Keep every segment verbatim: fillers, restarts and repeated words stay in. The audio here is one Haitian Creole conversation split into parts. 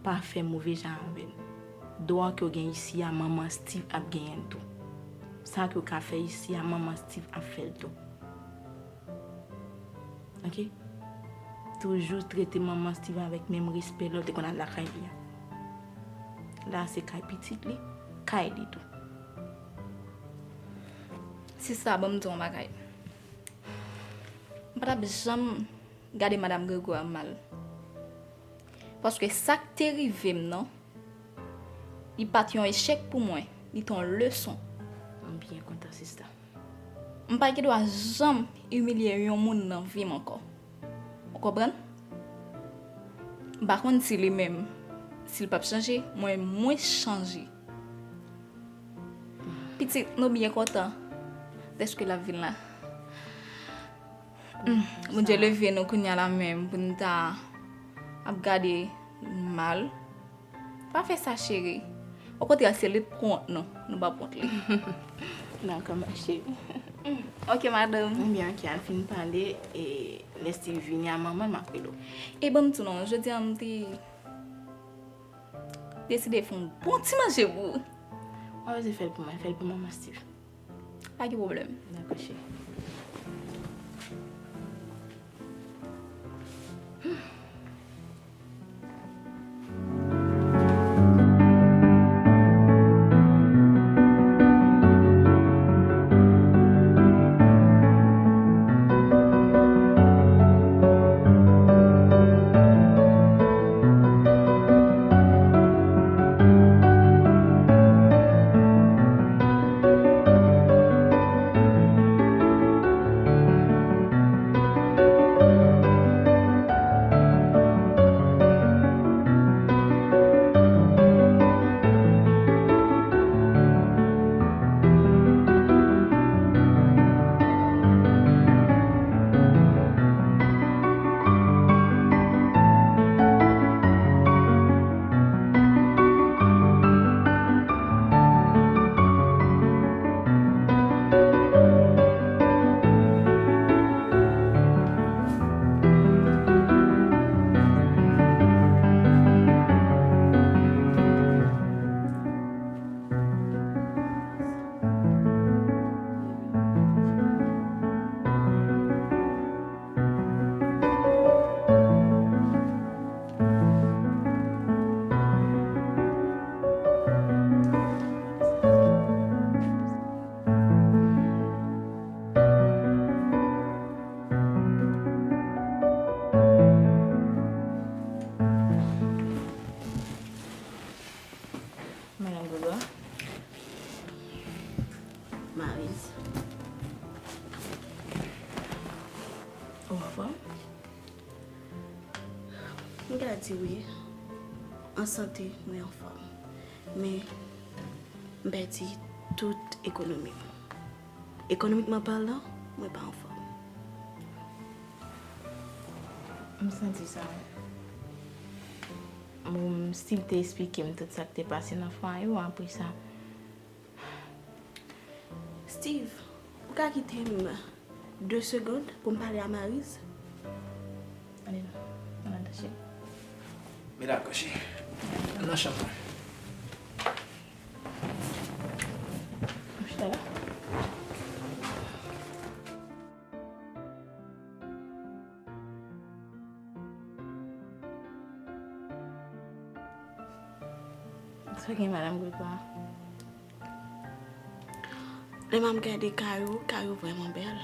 pa fè move jan avè l. Dwa ke w gen isi a, manman Steve ap genyen l tou. Sa ke w ka fè isi a, manman Steve ap fè l tou. Oke? Toujou trete manman Steve avèk menm respè lè w te konn al lakay li a. La a se kay pitit li, kay li tou. Sista, ban m di w yon bagay. M pa t ap janm gade madanm Gregwa mal. Paske sa k te rive m nan, li pa t yon echèk pou mwen, li t yon leson. M byen kontan, sista. M pa gen dwa janm imilye yon moun nan vi m ankò. Ou konprann? M pa konn si li menm, si l p ap chanje, mwen, mwen chanje. Pitit, nou byen kontan dèske l ap vin la. Hmm, Bondye leve nou kounye a la menm pou n ta ap gade mal. Pa fè sa, cheri. Okontrè, se li k pran wont nou, nou p ap wont li. Dakò, ma chérie. Ok, madanm. Ebyen, ok, al fin pale, e lè Steve vini a manman l, m ap rele w. E ban m di w non, jodi a m te deside fè yon bon ti manje pou ou. Mwen, fè l pou mwen, fè l pou manman Steve. Pa gen pwoblèm. Dakò, cheri. Madanm Grégoire. Marise. Ou anfòm? M ka di wi. An sante, mwen anfòm. Men, m pèdi tout ekonomi m. Ekonomikman palan, mwen pa anfòm. M santi sa. Bon, Steve te eksplike m tout sa k te pase nan fwaye w apre sa. Steve, ou ka kite m de segonn pou m pale a Marise? Ale la. Al ladan, cheri. Men dakò, cheri. Al nan chanm mwen. Chita la. Sa gen, madanm Grégoire? Lè m ap gade kay ou, kay ou vrèman bèl.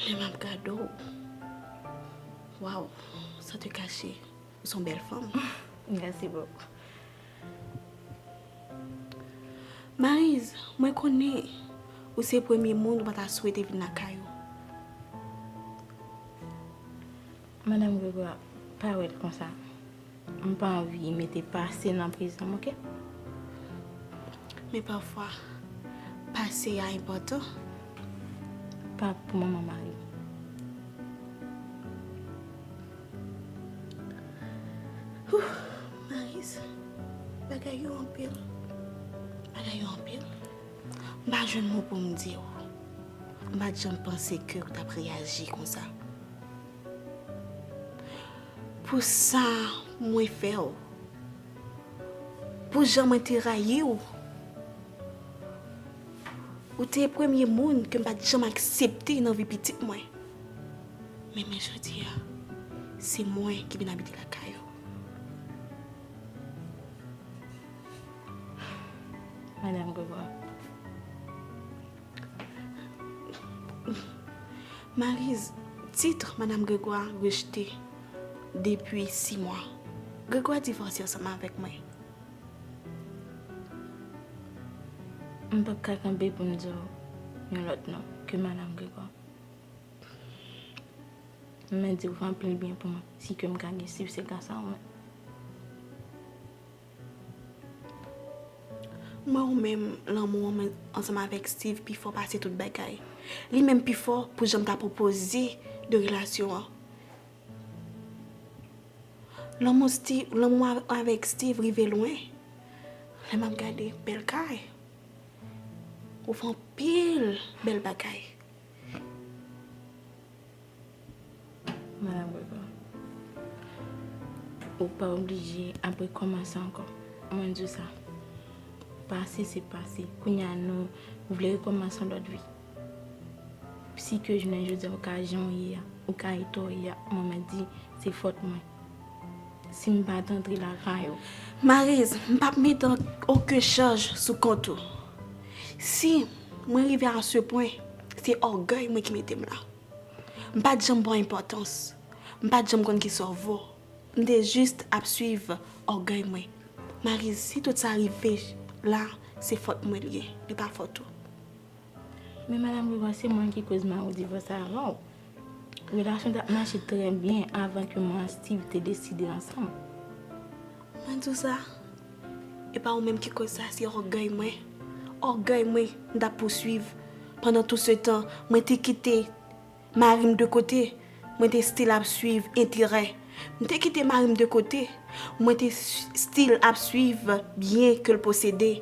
Lè m ap gade w, waw, san te kache, ou se yon bèl fanm. Mèsi bokou. Marise, mwen konnen ou se premye moun ou pa ta swete vin lakay ou. Madanm Grégoire, pa wè l konsa. M pa anvi mete pase nan prezan m, oke? Men pafwa, pase a enpòtan. Pa pou manman mari m. Whew, Marise, bagay yo anpil. Bagay yo anpil. M pa jwenn mo pou m di w. M pa t janm panse ke w t ap reyaji konsa. Pou sa mwen fè w. Pou jan mwen te rayi w. Ou te premye moun ke m pa t janm aksepte nan vi pitit mwen. Men, men jodi a, se mwen ki vin abite lakay ou. Madanm Grégoire. Maryse, tit Madanm Grégoire rejte depi sis mwa. Grégoire divòse ansanm avèk mwen. M p ap ka kanpe pou m di w yon lòt non ke Madanm Grégoire. Mwen di w fè anpil byen pou mwen, si ke m ka gen Steve se gras a ou menm. Mwen ou menm, lanmou an mwen ansanm avèk Steve pi fò pase tout bagay. Li menm pi fò pou jan m ta pwopoze de relasyon an. Lanmou Steve, lanmou a- avèk Steve rive lwen. Lè m ap gade bèl kay, ou fè anpil bèl bagay. Madanm Grégoire, ou pa oblije ap rekòmanse ankò. Mwen di w sa. Pase se pase. Kounye a nou vle rekòmanse yon lòt vi. Si ke jounen jodi a ou ka jan w ye a, ou ka eta w ye a, mwen mwen di se fòt mwen. Si m pa t antre lakay ou. Maryse, m p ap mete okenn chaj sou kont ou. Si mwen rive a se pwen, se ògèy mwen ki mete m la. M pa t janm ba w enpòtans. M pa t janm konn kisa w vo. M te jis ap swiv ògèy mwen. Maryse, si tout sa rive la, se fòt mwen li ye, li pa fòt ou. Men Madanm Grégoire, se mwen ki koz mari w divòse avan w. Relasyon t ap mache trè byen avan ke mwen ak Steve te deside ansanm. Mwen di w sa, e pa ou menm ki koz sa, se ògèy mwen. Ògèy mwen, m t ap pouswiv. Pandan tou se tan, mwen te kite mari m de kote, mwen te still ap swiv enterè. M te kite mari m de kote, mwen te s- still ap swiv byen ke l posede.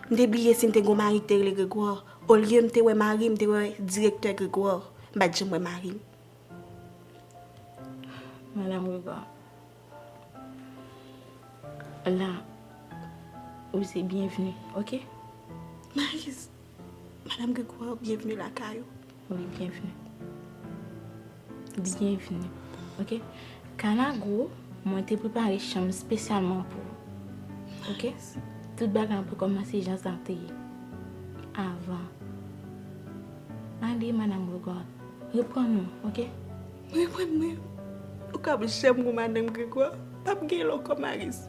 M te bliye si m te gen yon mari ki te rele Grégoire. Olye m te wè mari m, m te wè direktè Grégoire. M pa t janm wè mari m. Madanm Grégoire, la, ou se byenvni, oke? Maryse, Madanm Grégoire, byenvni lakay ou. Wi, byenvni. Byenvni. Oke? Kanago, mwen te prepare chanm espesyalman pou ou. Oke? Tout bagay ap rekòmanse jan sa te ye avan. Ale, Madanm Grégoire, reprann ou, oke? Reprann mwen. Ou ka janm gon Madanm Grégoire. P ap gen l ankò, Maryse.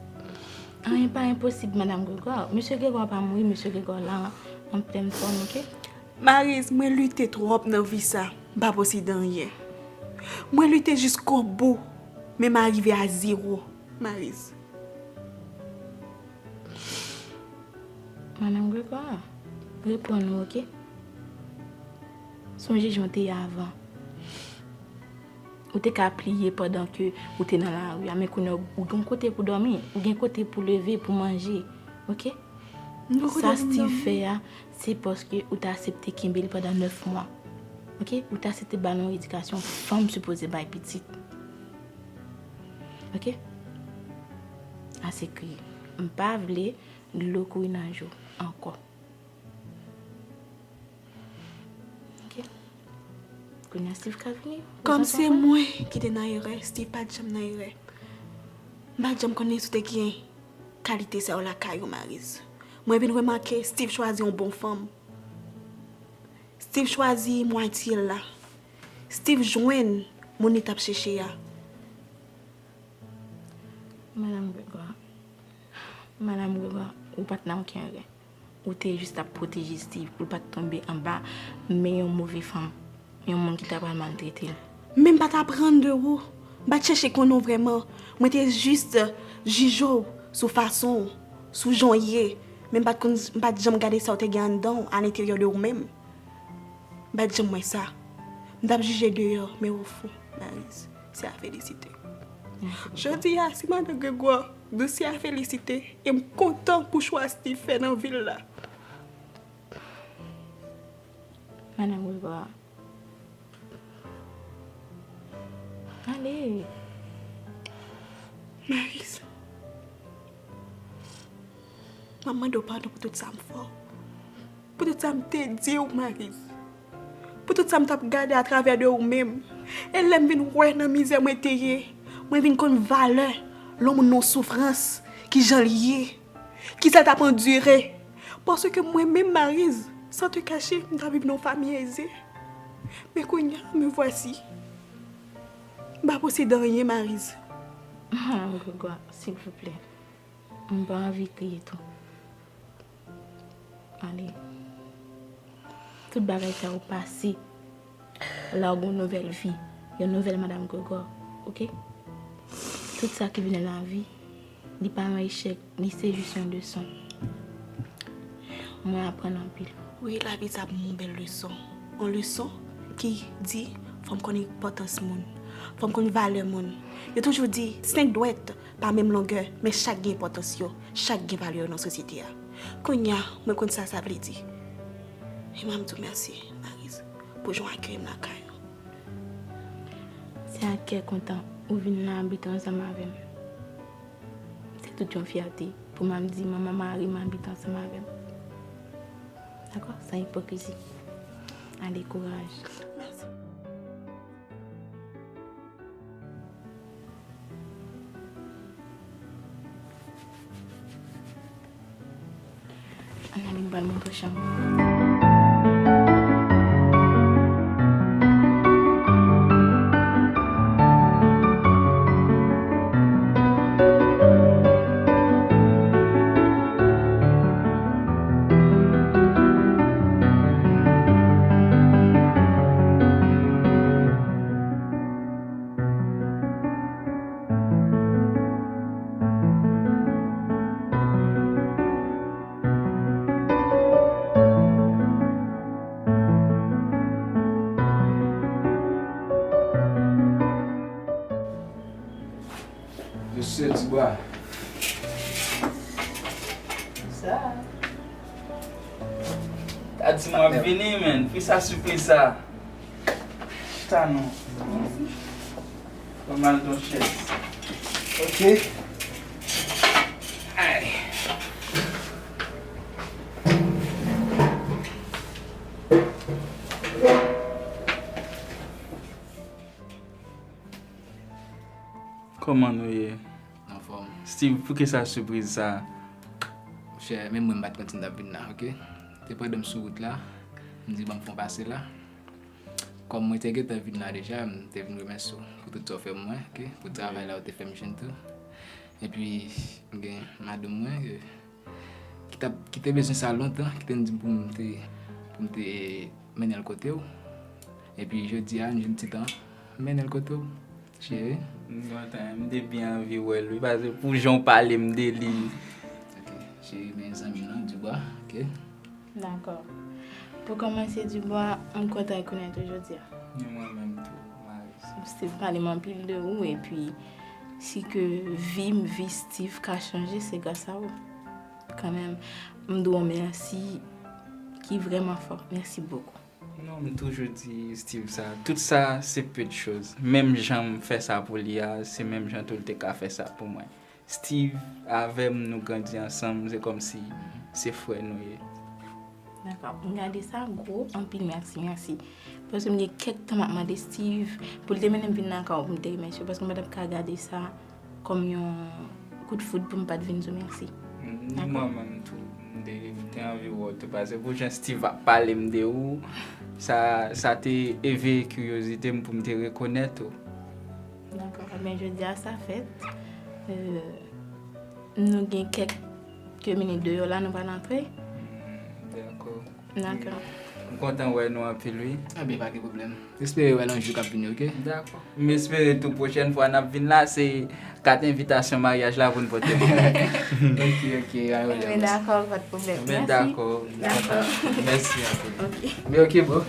Anyen pa enposib, Madanm Grégoire. Mesye Grégoire pa mouri, Mesye Grégoire la an plenn fòm, oke? Maryse, mwen lite twòp nan vi sa. M pa posede anyen. Mwen lite jiskobou, men m arive a zewo, Maryse. Madanm Grégoire, reprann ou, oke? Sonje jan w te ye avan. Ou te ka pliye pandan ke ou te nan lari a, men kounye a ou gen kote pou dòmi, ou gen kote pou leve, pou manje, oke? Sa Steve fè a, se paske ou te aksepte kenbe l pandan nèf mwa. Oke? Ou te aksepte ba l yon edikasyon fanm sipoze bay pitit. Oke? Ase kriye. M pa vle dlo kouri nan je w ankò. Oke? Kounye a Steve ka vini. Kòm se mwen ki te nan erè, Steve pa t janm nan erè. M pa t janm konnen si w te gen kalite sa yo lakay ou, Maryse. Mwen vin remake Steve chwazi yon bon fanm. Steve chwazi mwatye l la. Steve jwenn moun li t ap chèche a. Madanm Grégoire, Madanm Grégoire, ou pa t nan okenn erè. Ou te jis ap pwoteje Steve pou l pa t tonbe anba men yon move fanm, yon moun ki ta pral maltrete l. Men m pa t aprann de ou. M pa t chèche konnen w vrèman. Mwen te jis jije w sou fason w, sou jan w ye. Men m pa t konn, m pa t janm gade sa w te gen anndan w, alenteryè de ou menm. M pa t janm wè sa. M t ap jije deyò, men ofon, Maryse, se a felisite. Jodi a, si Madanm Grégoire di w se a felisite, e m kontan pou chwa Steve fè nan vi l la. Madanm Grégoire. Ale. Maris, m ap mande w padon pou tout sa m fè w. Pou tout sa m te di w, Maris. Pou tout sa m t ap gade atravè de ou menm. E lè m vin wè nan mizè mwen te ye, mwen vin konn valè lè yon moun nan soufrans, kijan l ye, kisa l t ap andire. Paske mwen menm, Maris, sans te cacher, m t ap viv nan yon fanmi eze. Men kounye a, me voici. M pa posede anyen, Maris. Grégoire, silvouplè. M pa anvi kriye tou. Ale. Tout bagay sa yo pase. La w gen yon nouvèl vi. Yon nouvèl Madam Grégoire. Oke? Tout sa ki vini nan lavi, li pa yon echèk, li se jis yon leson. Mwen aprann anpil. Wi, lavi sa pou mwen yon bèl leson. Yon leson ki di, fò m konn enpòtans moun. Fò m konn valè moun. Yo toujou di, senk dwèt pa menm longè, men chak gen enpòtans yo, chak gen valè yo nan sosyete a. Kounye a, mwen konn sa sa vle di. E mwen, m di w mèsi, Maris, pou jan w akèyi m lakay ou. Se ak kè kontan ou vin nan abite ansanm avè m. Se tout yon fyète pou m ap di manman mari m abite ansanm avè m. Dakò? San ipokrizi. Ale, kouraj. Mèsi. Ann ale, m pral montre w chanm ou. Mesye Dubois. Sa. Ta di m w ap vini, men. Poukisa sipriz sa? Chita non. Mèsi. Fò m al nan chèz. Oke. Ay. Kòman nou ye? Anfòm. Steve, poukisa sipriz sa? Monchè, menm mwen m pa t konn si m t ap vin la, oke? Te pandan m sou wout la, m di ban m fè yon pase la. Kòm mwen te gentan vin la deja, m te vin remèsye w pou tout sa w fè pou mwen, oke? Pou travay la ou te fè m jwenn tou. Epi, m gen madanm mwen ke, ki t ap, ki te bezwen sa lontan, ki te di m pou m te, pou m te mennen l kote w. Epi jodi a, m jwenn ti tan, m mennen l kote w, cheri. M kontan, m te byen anvi wè l, wi, paske pou jan w pale m de li. Ok, cheri, men zanmi m nan, Dubois, ok? Dakò. Pou kòmanse, Dubois, m kontan rekonèt ou jodi a. E mwen menm tou, Maris. Steve pale m anpil de ou, epi si ke vi m, vi Steve ka chanje, se gras a ou. Kanmenm, m di w yon mèsi ki vrèman fò. Mèsi bokou. Non, m toujou di Steve sa. Tout sa, se peu de choses. Menm jan m fè sa pou li a, se menm jan tou l te ka fè sa pou mwen. Steve avè m, nou grandi ansanm, se kòmsi se frè nou ye. Dakò. M gade sa gwo, anpil mèsi, mèsi. Paske m gen kèk tan m ap mande Steve pou l te mennen m vin lakay ou pou m te remèsye w, paske m pa t ap ka gade sa kòm yon kout foud pou m pa t vin di w mèsi. Ni mwen menm tou, m te, m te anvi wè w tou, paske pou jan Steve ap pale m de ou, sa, sa te eveye kiryozite m pou m te rekonèt ou. Dakò, ebyen jodi a sa fèt. Euh, nou gen kèk, kèk minit deyò la, nou pral antre. Hmm, dakò. Dakò. M kontan wè nou anpil, wi. Ebyen, pa gen pwoblèm. Espere wè l yon jou k ap vini, ok? Dakò. M espere tou pwochèn fwa n ap vin la, se kat envitasyon maryaj la pou n pote pou mwen. Ok, ok, pa gen pwoblèm. Ebyen, dakò, pa t pwoblèm. Ebyen, dakò. Dakò. Mèsi anpil. Ok. Men ok, bro.